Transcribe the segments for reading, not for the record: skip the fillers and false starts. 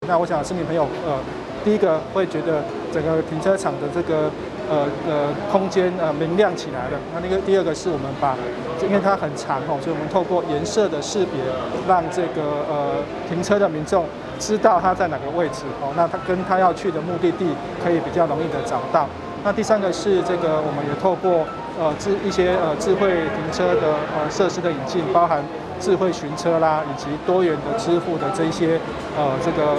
那我想市民朋友，第一個會覺得整個停車場的這個空間明亮起來了。那第二個是我們把，因為它很長哦，所以我們透過顏色的識別，讓這個停車的民眾知道他在哪個位置哦。那他跟他要去的目的地可以比較容易的找到。那第三個是這個，我們也透過一些智慧停車的設施的引進，包含智慧巡車啦，以及多元的支付的這一些這個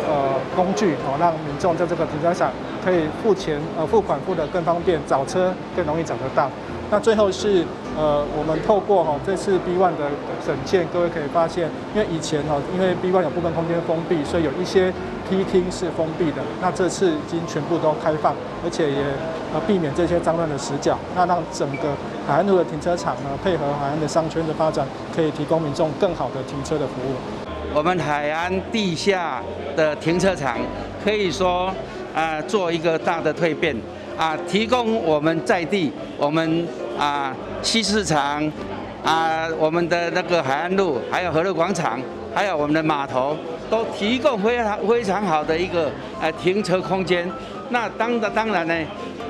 工具哦，讓民眾在這個停車場可以付錢付款付得更方便，找車更容易找得到。那最後是我們透過這次 B1 的整建，各位可以發現，因為以前因為 B1 有部分空間封閉，所以有一些梯廳是封閉的。那這次已經全部都開放，而且也避免這些髒亂的死角，那讓整個海安路的停車場呢，配合海安的商圈的發展，可以提供民眾更好的停車的服務。我們海安地下的停車場可以說做一個大的蛻變啊，提供我們在地我們西市場啊，我們的那個海安路，還有和樂廣場，還有我們的碼頭，都提供非常非常好的一個停車空間。那當然呢，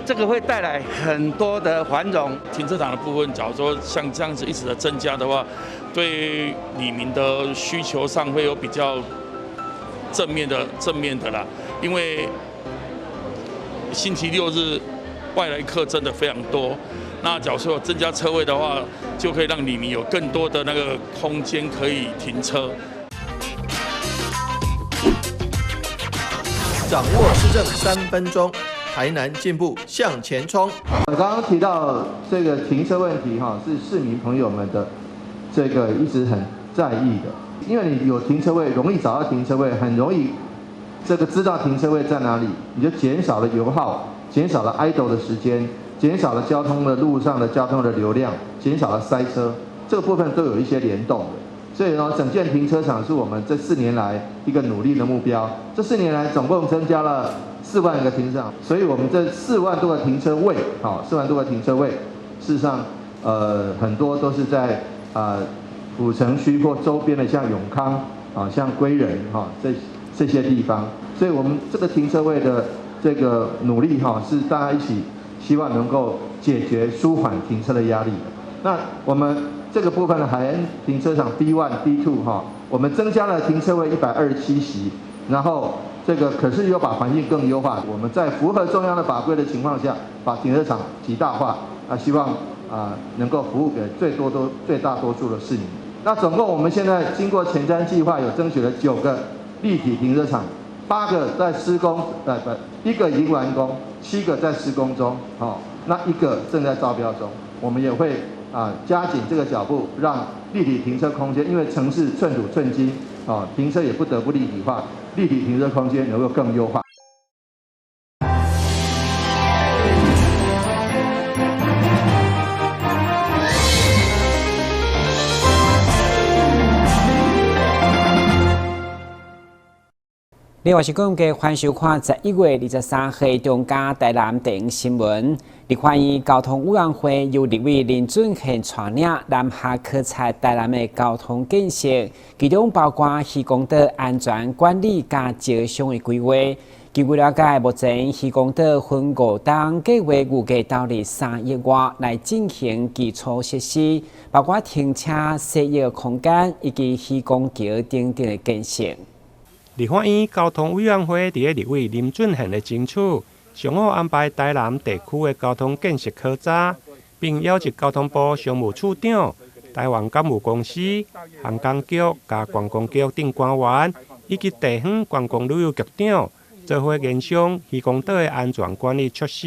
這個會帶來很多的繁榮。停車場的部分，假如說像這樣子一直的增加的話，對里民的需求上會有比較正面的啦，因為星期六日外來客真的非常多。那假如說增加車位的話，就可以讓里民有更多的那個空間可以停車。掌握市政3分鐘，台南進步向前衝。我剛剛提到這個停車問題，哈，是市民朋友們的這個一直很在意的，因為你有停車位，容易找到停車位，很容易這個知道停車位在哪裡，你就減少了油耗，減少了 idle 的時間，減少了交通的路上的交通的流量，減少了塞車，這個部分都有一些聯動的。所以呢，整建停車場是我們這4年來一個努力的目標。這四年來總共增加了4萬個停車場，所以我們這4萬多個停車位，好，4萬多個停車位，事實上，很多都是在府城區或周邊的，像永康啊、像歸仁哈這些地方。所以我們這個停車位的這個努力哈，是大家一起希望能夠解決舒緩停車的壓力。那我們這個部分的海安停車場 B1、B2 哈，我們增加了停車位127席，然後這個可是又把環境更優化。我們在符合中央的法規的情況下，把停車場極大化啊，希望啊能夠服務給最多多最大多數的市民。那總共我們現在經過前瞻計劃，有爭取了9個立體停車場，8個在施工，不，1個已經完工，7個在施工中，好，那1個正在招標中。我們也會加緊這個腳步，讓立體停車空間，因為城市寸土寸金，啊，停車也不得不立體化，立體停車空間能夠更優化。另外是講嘅歡迎收看11月23號中嘉台南電新聞。立法院交通委員會由立委林俊憲帶領南下考察台南的交通建設，其中包括漁光島安全管理佮招商的規劃。根據了解，目前漁光島分五檔計劃預計投入3億外來進行基礎設施，包括停車、洗浴空間以及漁光橋等等的建設。立法院交通委員會佇咧立委林俊憲的爭取，上午安排台南地區的交通建設考察，並邀集交通部商務處長、台灣港務公司、航空局佮觀光局等官員，以及地方觀光旅遊局長，做伙研商漁光島的安全管理措施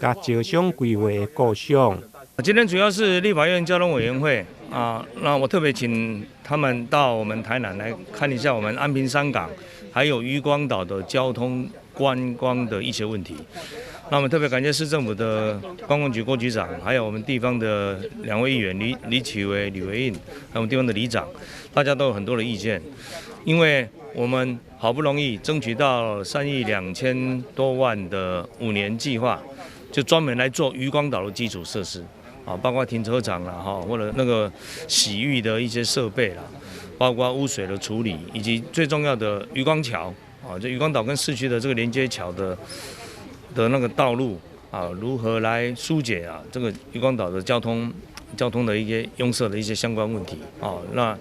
佮招商規劃的構想。今天主要是立法院交通委員會啊，那我特別請他們到我們台南來看一下我們安平山港，還有漁光島的交通觀光的一些問題。那我們特別感謝市政府的觀光局郭局長，還有我們地方的兩位議員李啟維、呂維印，還有我們地方的里長，大家都有很多的意見。因為我們好不容易爭取到3億2千多萬的5年計劃，就專門來做漁光島的基礎設施。啊，包括停車場啦，哈，或者那個洗浴的一些設備啦，包括污水的處理，以及最重要的漁光橋。啊，就漁光島跟市區的這個連接橋的那個道路啊，如何來疏解啊這個漁光島的交通的一些擁塞的一些相關問題啊？那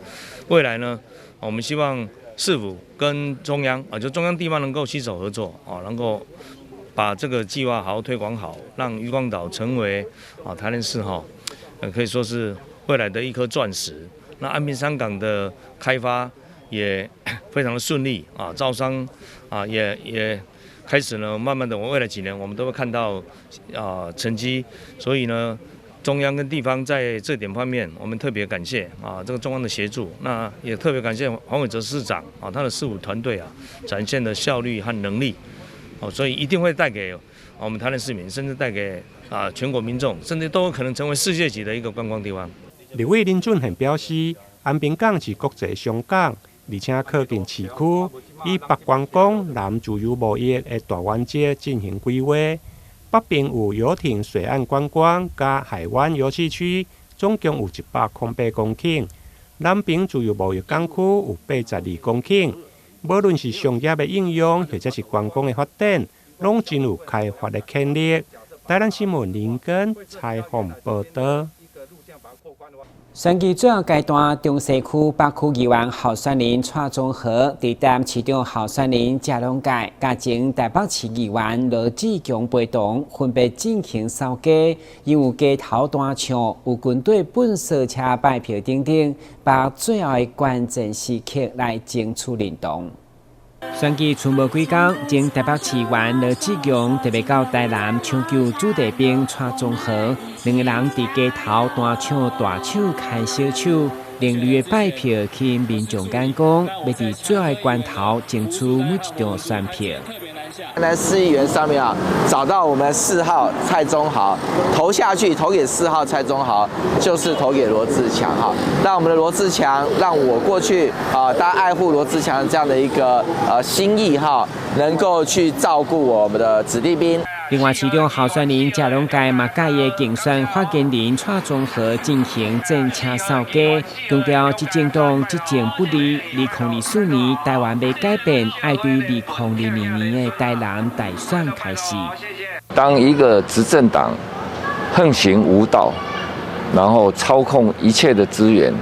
未來呢，我們希望市府跟中央啊，就中央地方能夠攜手合作啊，能夠把這個計劃好好推廣好，讓漁光島成為啊台南市哈，可以說是未來的一顆鑽石。那安平山港的開發也非常的順利啊，招商啊也開始呢，慢慢的，我未來幾年我們都會看到啊成績，所以呢，中央跟地方在這點方面，我們特別感謝啊這個中央的協助，那也特別感謝黃偉哲市長啊，他的市府團隊啊展現的效率和能力，哦，所以一定會帶給我們台南市民，甚至帶給啊全國民眾，甚至都有可能成為世界級的一個觀光地方。立委林俊憲表示，安平港是國際商港，而且靠近市區，以北觀光、南自由貿易的大原則進行規劃。北邊有遊艇水岸觀光佮海灣遊憩區，總共有108公頃；南邊自由貿易港區有82公頃。無論是商業的應用，或者是觀光的發展，攏真有開發的潛力。台南新聞林根採訪報道。選舉最後階段，中西區北區議員候選人蔡宗和佇台南市長候選人謝龍介，佮前台北市議員羅志強陪同，分別進行掃街，因有街頭彈唱，有軍隊糞掃車拜票等等，把最後的關鍵時刻來爭取認同。選舉賰無幾工，前台北市議員羅志強特別到台南搶救子弟兵蔡宗和，兩個人佇街頭彈唱大手牽小手，另類的拜票吸引民眾眼光，欲佇最後的關頭爭取每一張選票。台南市議員上面啊，找到我們4號蔡宗豪，投下去，投給4號蔡宗豪，就是投給羅智強哈。讓我們的羅智強，讓我過去啊，大家愛護羅智強這樣的一個心意哈，能夠去照顧我們的子弟兵。另外，市長候選人謝龍介嘛，佮伊的競選發言人蔡宗和進行戰車掃街，強調執政黨執政不力。2024年台灣欲改變，愛對2022年的台南大選開始。當一個執政黨橫行無道，然後操控一切的資源，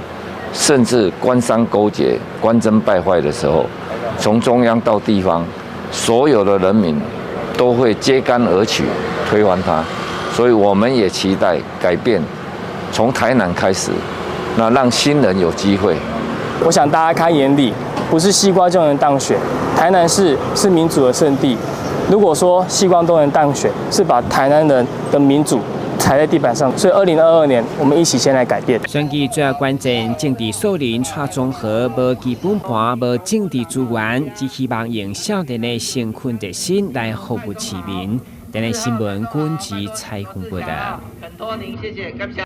甚至官商勾結、官箴敗壞的時候，從中央到地方，所有的人民都會揭竿而起，推翻他，所以我們也期待改變，從台南開始，那讓新人有機會。我想大家看眼裡，不是西瓜就能當選，台南市是民主的聖地。如果說西瓜都能當選，是把台南人的民主踩在地板上。所以2022年，我們一起先來改變。選舉最後關鍵，政治素人蔡宗和無基本盤，無政治資源，只希望用少年的誠懇熱心來服務市民。電視新聞軍事採訪報道。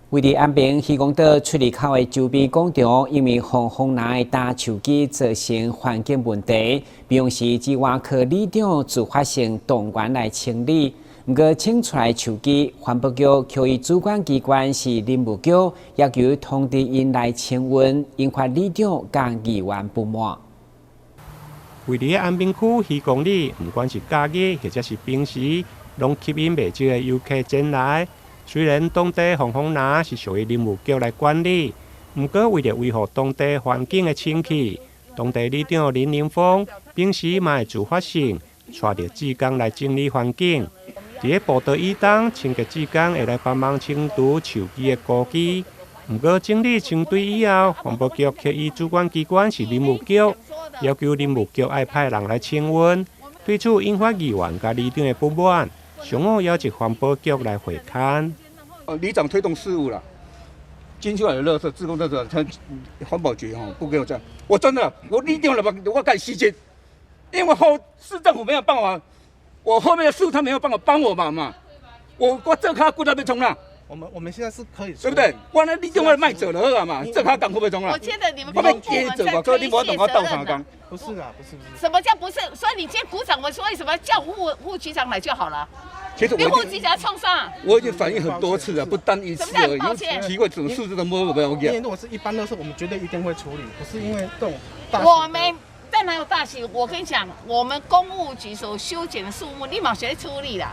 位佇安平漁光島出入口的周邊廣場，因為防風林的打樹枝造成環境問題，必要時只倚靠里長自發性動員來清理。毋過清出來樹枝，環保局予伊主管機關是林務局，要求通知𪜶來清運，引發里長佮議員不滿。位佇安平區漁光里，毋管是假日或者是平時，攏吸引袂少的遊客前來。雖然當地防風林是屬於林務局來管理，毋過為著維護當地環境的清氣，當地里長林寧峰平時嘛會自發性帶著志工來整理環境。佇咧步道以東，清潔志工會來幫忙清除樹枝的枯枝。毋過整理清堆以後，環保局予伊主管機關是林務局，要求林務局愛派人來清運，對此引發議員佮里長的不滿，上午邀請環保局來會勘。里長推動事務啦，清出來的垃圾、志工垃圾，他環保局吼不給我這樣，我真的我一定來把我趕時間，因為後市政府沒有辦法。我後面的事他沒有辦法幫我忙嘛，我這卡骨頭欲創啦。我們現在是可以，對不對？我那你另外賣走了嘛，這卡港會不會衝啦？我覺得你們我欲接走嘛，你無懂我鬥相共。不是啊，不是不是。什麼叫不是？所以你今天鼓掌，我說為什麼叫副局長來就好了？其實你副局長創啥？我已經反映很多次了，不單一次而已。抱歉，奇怪，怎麼數字都摸不到？因為如果是一般都是，我們絕對一定會處理，不是因為這種大。我們。在但哪有大型？我跟你講，我們工務局所修剪的樹木，你嘛是咧處理啦。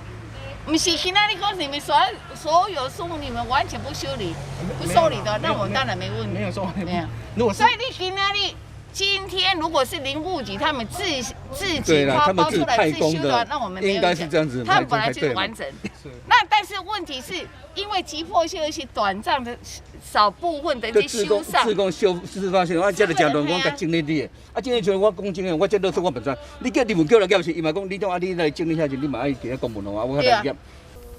毋是今仔日講你們所有樹木，你們完全不修理、不修理的，那我當然沒問題。沒有說沒有。如果所以你今仔日今天如果是林務局他們自己花包出來自修的，那我們沒有。應該是這樣子。他們本來就是完整。那但是問題是因為急迫性，而且短暫的少部分的一些修缮。自工修自發性，我這就誠亂講，共整理你的。啊，整理像我講真的，我這垃圾我唔知。你叫林務局來驗是，伊嘛講你種啊，你來整理遐時，你嘛愛佇咧公文哦，我較來驗。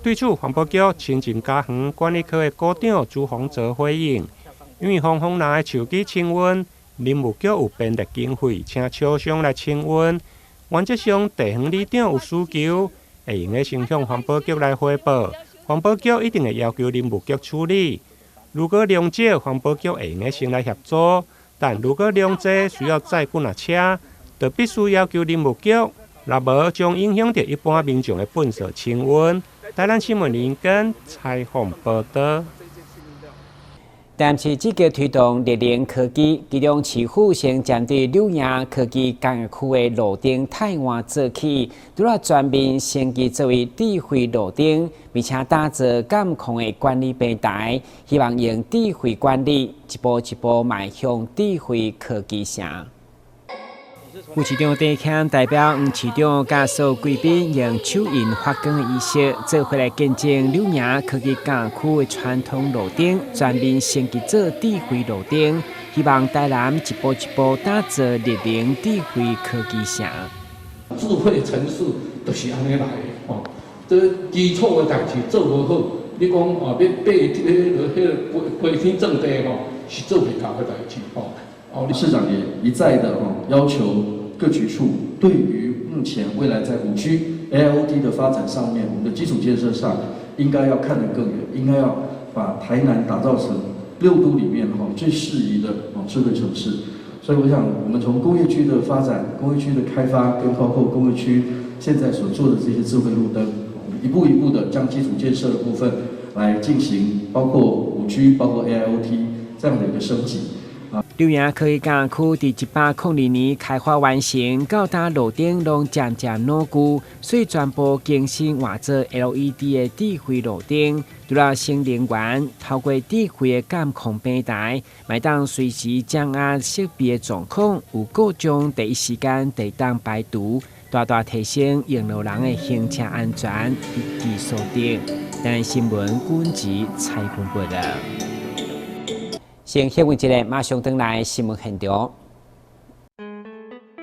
對此，環保局清境家園管理科的股長朱宏澤回應：因為黃蜂人的樹枝清運，林務局有編列經費，請廠商來清運。原則上，地方里長有需求，會用得先向環保局來回報，環保局一定會要求林務局處理。如果量少，環保局會用得先來協助；但如果量濟，需要載幾若車，就必須要求林務局。若無，將影響著一般民眾的糞埽清運。台南新聞林根採訪報導。台南市積極推動綠能科技，基隆市府先針對柳營科技工業區的路燈汰換做起，除了全面升級作為智慧路燈，並且打造監控的管理平台，希望用智慧管理一步一步邁向智慧科技城。副市長鄭謙代表黃市長佮所有貴賓用手印發光的儀式，做伙來見證柳營科技工業區的傳統路燈全面升級做智慧路燈，希望台南一步一步打造綠能智慧科技城。智慧城市就是按呢來的吼，這基礎的代誌做無好，你講哦，欲爬這个彼個飛天遁地吼，是做袂到的代誌吼。市長也一再的要求各局處，對於目前未來在5G、AIoT 的發展上面，我們的基礎建設上應該要看得更遠，應該要把台南打造成六都裡面最適宜的智慧城市。所以我想，我們從工業區的發展、工業區的開發，跟包括工業區現在所做的這些智慧路燈，我們一步一步的將基礎建設的部分來進行，包括5G、包括 AIoT 這樣的一個升級。柳營科技工業區佇102年開發完成，到今路燈攏漸漸老舊，所以全部更新換做 LED 的智慧路燈。除了新能源，透過智慧的監控平台，會當隨時掌握設備的狀況，有故障第一時間會當排除，大大提升用路人的行車安全一舉數得。台南新聞軍職採訪報導。先歇困一下，馬上轉來新聞現場。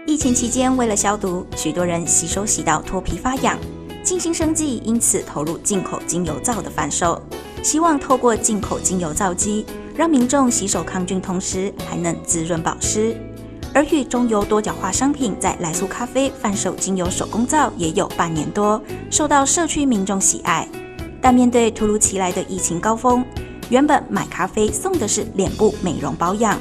疫情期間，為了消毒，許多人洗手洗到脫皮發癢。靜心生技因此投入進口精油皂的販售，希望透過進口精油皂機，讓民眾洗手抗菌，同時還能滋潤保濕。而與中油多角化商品在來蘇咖啡販售精油手工皂也有半年多，受到社區民眾喜愛。但面對突如其來的疫情高峰，原本買咖啡送的是臉部美容保養，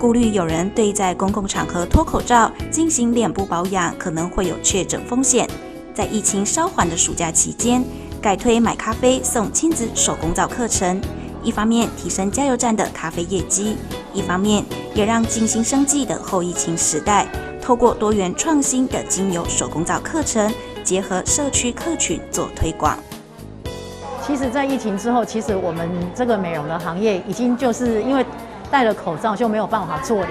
顧慮有人對在公共場合脫口罩進行臉部保養可能會有確診風險，在疫情稍緩的暑假期間，改推買咖啡送親子手工皂課程，一方面提升加油站的咖啡業績，一方面也讓靜心生技的後疫情時代，透過多元創新的精油手工皂課程，結合社區客群做推廣。其實，在疫情之後，其實我們這個美容的行業已經就是因為戴了口罩就沒有辦法做臉。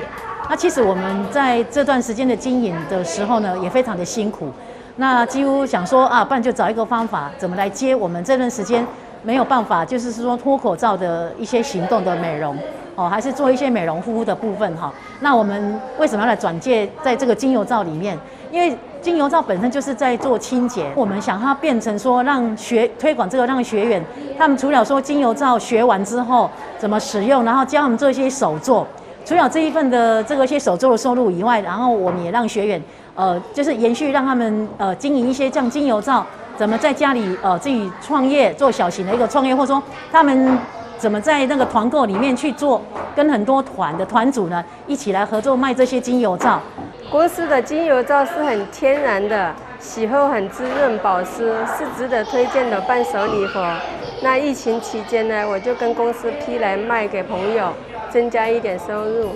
那其實我們在這段時間的經營的時候呢，也非常的辛苦。那幾乎想說啊，不然就找一個方法，怎麼來接我們這段時間沒有辦法，就是說脫口罩的一些行動的美容哦，還是做一些美容護膚的部分哈。那我們為什麼要來轉介在這個精油皂裡面？因為精油皂本身就是在做清潔，我們想它變成說讓學推廣這個，讓學員他們除了說精油皂學完之後怎麼使用，然後教他們做一些手作，除了這一份的這個些手作的收入以外，然後我們也讓學員就是延續讓他們經營一些像精油皂，怎麼在家裡自己創業做小型的一個創業，或者說他們怎麼在那個團購裡面去做，跟很多團的團主呢一起來合作賣這些精油皂。公司的精油皂是很天然的，洗後很滋潤保濕，是值得推薦的伴手禮盒。那疫情期間呢，我就跟公司批來賣給朋友，增加一點收入。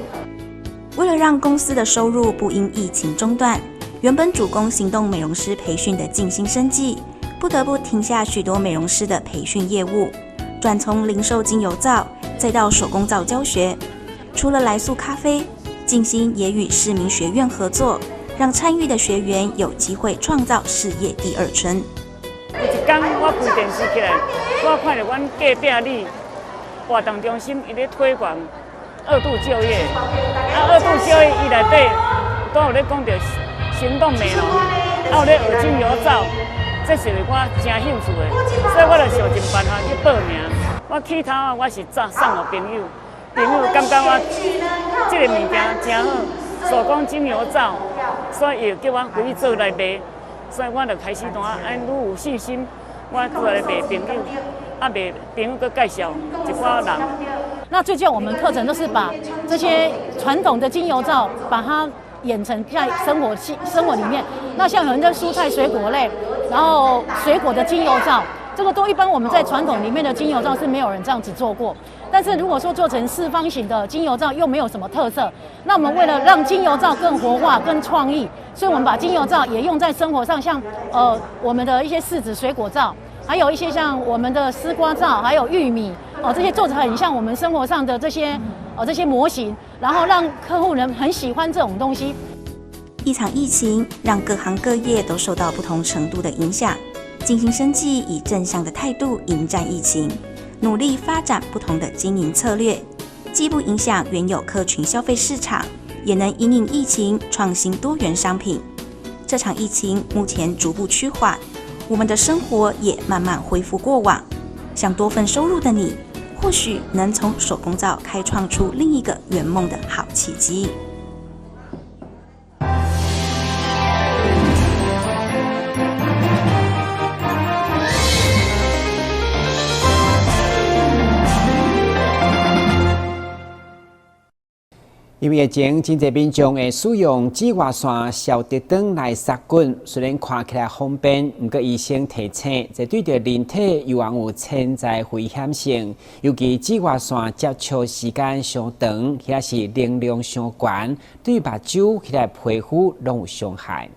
为了让公司的收入不因疫情中断，原本主攻行动美容师培训的静心生技，不得不停下许多美容师的培训业务，转从零售精油皂，再到手工皂教学。除了来速咖啡，静心也与市民学院合作，让参与的学员有机会创造事业第二春。有一天我开电视起来，我看著阮隔壁里活动中心伊咧推广二度就业，啊，二度就业伊内底都有咧讲著行动美容，啊有咧学精油皂，这是我真兴趣的，所以我就想尽办法去报名。我起头啊，我是送送予朋友，朋友感觉我这个物件真好，手工精油皂，所以伊就叫我回去做来卖。所以我就开始怎啊，按愈有信心，我过来卖朋友，啊卖朋友阁介绍一寡人。那最近我们课程都是把这些传统的精油皂，把它演成在生活里面。那像有人的蔬菜水果类，然后水果的精油皂，这个都一般我们在传统里面的精油皂是没有人这样子做过。但是如果说做成四方形的精油皂又没有什么特色，那我们为了让精油皂更活化、更创意，所以我们把精油皂也用在生活上，像我们的一些柿子水果皂，还有一些像我们的丝瓜皂，还有玉米哦，这些做成很像我们生活上的这些模型，然后让客户人很喜欢这种东西。一场疫情让各行各业都受到不同程度的影响，静心生技以正向的态度迎战疫情，努力发展不同的经营策略，既不影响原有客群消费市场，也能因应疫情创新多元商品。这场疫情目前逐步趋缓，我们的生活也慢慢恢复过往。想多份收入的你，或许能从手工皂开创出另一个圆梦的好契机。因為疫情，真濟民眾會使用紫外線消毒燈來殺菌。雖然看起來方便，毋過醫生提醒，這對著人體猶原有潛在危險性。尤其紫外線接觸時間傷長，或者是能量傷懸，對目睭彼個皮膚攏有傷害。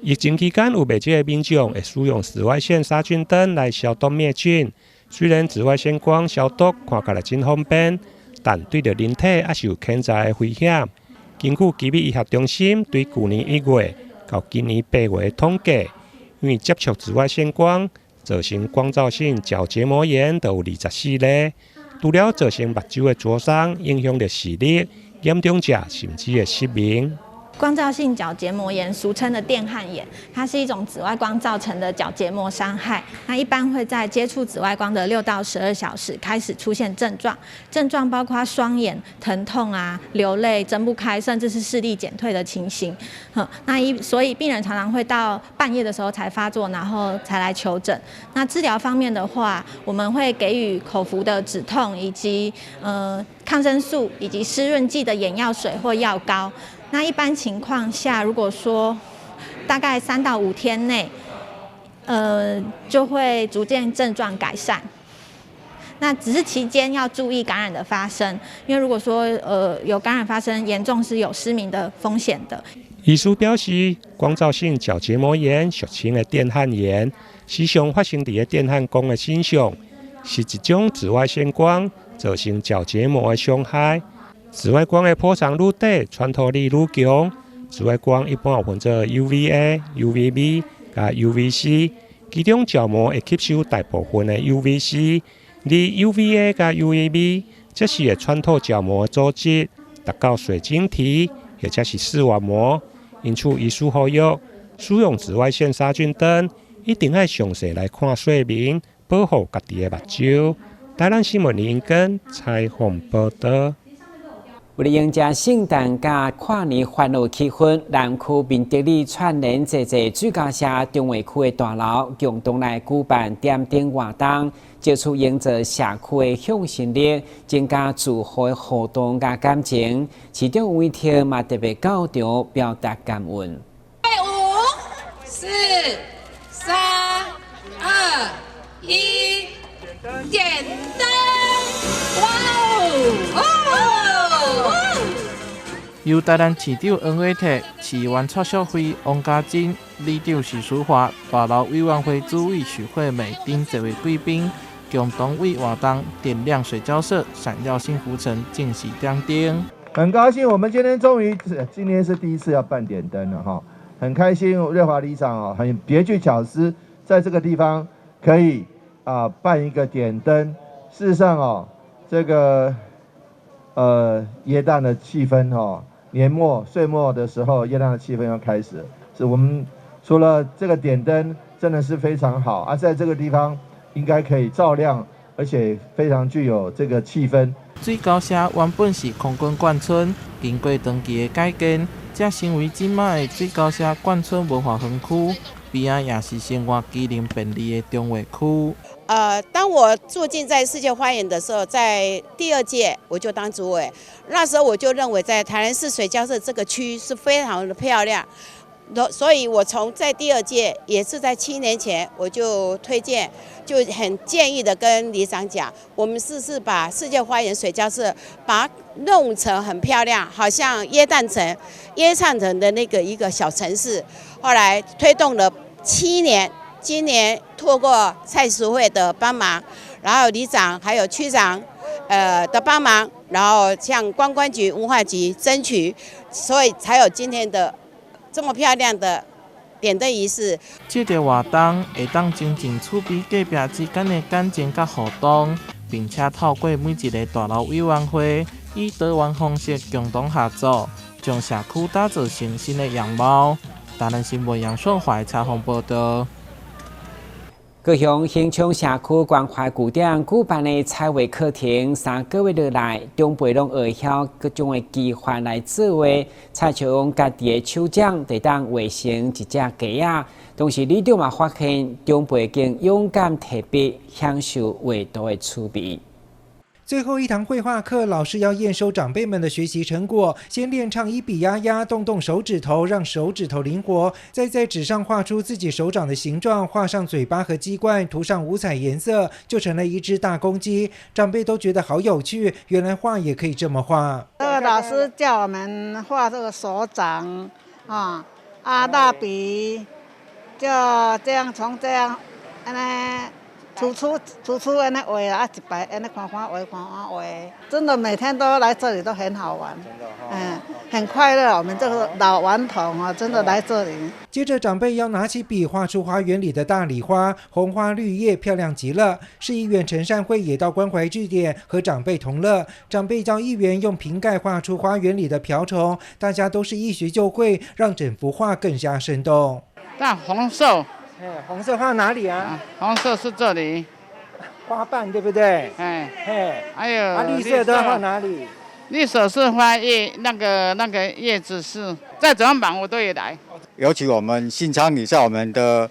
疫情期間，有袂少的民眾會使用紫外線殺菌燈來消毒滅菌。雖然紫外線光消毒看起來真方便，但對著人體猶是有潛在的危險。根據基米醫學中心對舊年1月到今年8月的統計，因為接觸紫外線光造成光照性角結膜炎，就有24例。除了造成目睭的灼傷，影響著視力，嚴重者甚至會失明。光照性角結膜炎，俗稱的電焊眼，它是一種紫外光造成的角結膜傷害。那一般會在接觸紫外光的6到12小時開始出現症狀，症狀包括雙眼疼痛啊、流淚、睜不開，甚至是視力減退的情形。那所以病人常常會到半夜的時候才發作，然後才來求診。那治療方面的話，我們會給予口服的止痛以及抗生素以及濕潤劑的眼藥水或藥膏。那一般情況下，如果說大概3到5天內，就會逐漸症狀改善。那只是期間要注意感染的發生，因為如果說有感染發生，嚴重是有失明的風險的。醫師表示，光照性角結膜炎俗稱的電焊眼，時常發生佇咧電焊工的身上，是一種紫外線光造成角結膜的傷害。紫外光的波長愈短，穿透力愈強。紫外光一般有分做 UVA、UVB佮 UVC，其中角膜會吸收大部分的 UVC，而 UVA 佮 UVB 則是會穿透角膜組織，達到水晶體或者是視網膜。因此，醫師呼籲使用紫外線殺菌燈，一定愛詳細來看說明，保護家己的目睭。台南新聞林根採訪報導。為了迎接聖誕佮跨年歡樂氣氛，南區明德里串聯濟濟水膠社中華區的大樓，共同來舉辦點燈活動，藉此營造社區的向心力，增加住戶的互動佮感情。市長吳怡嘛特別到場表達感恩。五、四、三、二、一，點燈！哇哦！由台南市長黃偉哲、市議員蔡淑慧、王家珍、里長許淑華、大樓委員會主委許惠美等這位貴賓，共同為活動點亮水交社，閃耀幸福城正式點燈。很高興，我們今天終於，今天是第一次要辦點燈了哈，很開心，瑞華里長哦，很別具巧思，在這個地方可以啊辦一個點燈。事實上哦，這個耶誕的氣氛哦，年末歲末的時候，耶誕的氣氛要開始。是我們除了這個點燈真的是非常好啊，在這個地方應該可以照亮，而且非常具有這個氣氛。水交社原本是空軍眷村，經過長期的改建，才成為這擺的水交社眷村文化園區。邊仔也是生活機能便利的重劃區。當我住進在世界花園的時候，在第二屆我就當主委，那時候我就認為在台南市水交社這個區是非常的漂亮，所以我從在第二屆也是在7年前，我就推薦，就很建議的跟里長講，我們試試把世界花園水交社把它弄成很漂亮，好像耶誕城、耶誕城的那個一個小城市。後來推動了七年，今年透過蔡淑慧的幫忙，然後里長還有區長，的幫忙，然後向觀光局、文化局爭取，所以才有今天的這麼漂亮的點燈儀式。這個活動會當增進厝邊隔壁之間的感情佮互動，並且透過每一个大樓委員會以多元方式共同合作，將社區打造成新的樣貌。台南新聞楊順懷採訪報道。高雄興昌社區關懷據點舉辦的彩畫課程，3個月落來，長輩攏會曉各種的技法來做畫，親像用家己的手掌，就會當畫成一隻雞仔。同時，里長嘛發現長輩更勇敢提筆，享受畫圖的趣味。最後一堂繪畫課，老師要驗收長輩們的學習成果。先練唱一比壓壓，動動手指頭，讓手指頭靈活，再在紙上畫出自己手掌的形狀，畫上嘴巴和雞冠，塗上五彩顏色，就成了一隻大公雞。長輩都覺得好有趣，原來畫也可以這麼畫。這個老師叫我們畫這個手掌啊，啊蠟筆，就這樣從這樣，按呢。粗粗粗粗按呢畫啊，一排按呢寬寬畫，寬寬畫，真的每天都來這裡都很好玩，嗯，很快樂。我們這個老頑童啊，真的來這裡。接着長輩要拿起筆畫出花園裡的大禮花，紅花綠葉，漂亮極了。市議員陳善惠也到關懷據點和長輩同樂。長輩教議員用瓶蓋畫出花園裡的瓢蟲，大家都是一學就會，讓整幅畫更加生動。那紅色。哎，紅色畫哪裡啊？紅色是這裡，花瓣對不對？哎，嘿，還有啊，綠色都要畫哪裡？綠色是花葉，那個葉子是，再怎麼忙我都會來。尤其我們信昌里在我們的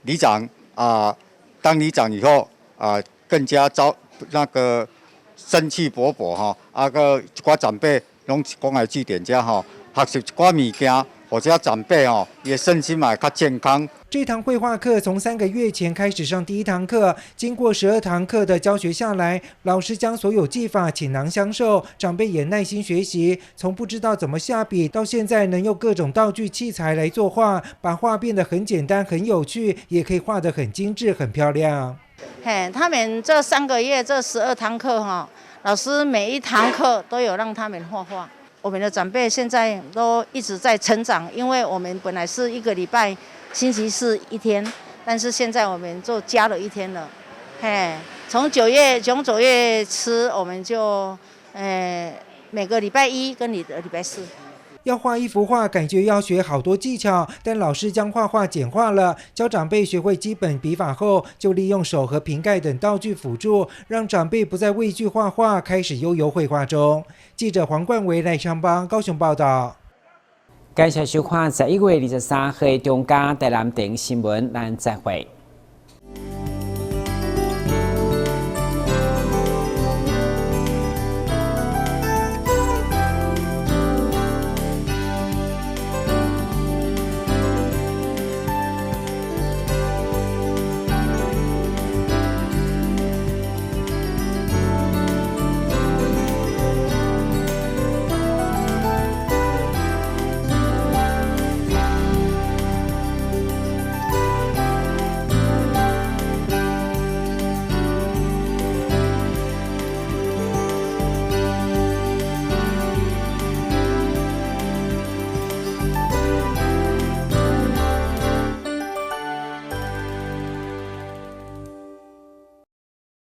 里長啊，當里長以後啊，更加招那個生氣勃勃哈，啊閣一寡長輩攏關懷據點遮吼，學習一寡物件。或者長輩哦，伊身心嘛較健康。這堂繪畫課從3個月前開始上第一堂課，經過12堂課的教學下來，老師將所有技法傾囊相授，長輩也耐心學習，從不知道怎麼下筆，到現在能用各種道具器材來作畫，把畫變得很簡單、很有趣，也可以畫得很精緻、很漂亮。嘿，他們這3個月這12堂課哈，老師每一堂課都有讓他們畫畫。我們的長輩現在都一直在成長，因為我們本來是一個禮拜星期四一天，但是現在我們就加了一天了。嘿，從9月初，我們就，每個禮拜一跟禮拜四。要畫一幅畫，感覺要學好多技巧，但老師將畫畫簡化了，教長輩學會基本筆法後，就利用手和瓶蓋等道具輔助，讓長輩不再畏懼畫畫，開始悠遊繪畫中。記者黃冠維賴昌邦高雄報道。感謝收看11月23號中嘉台南電新聞，咱再會。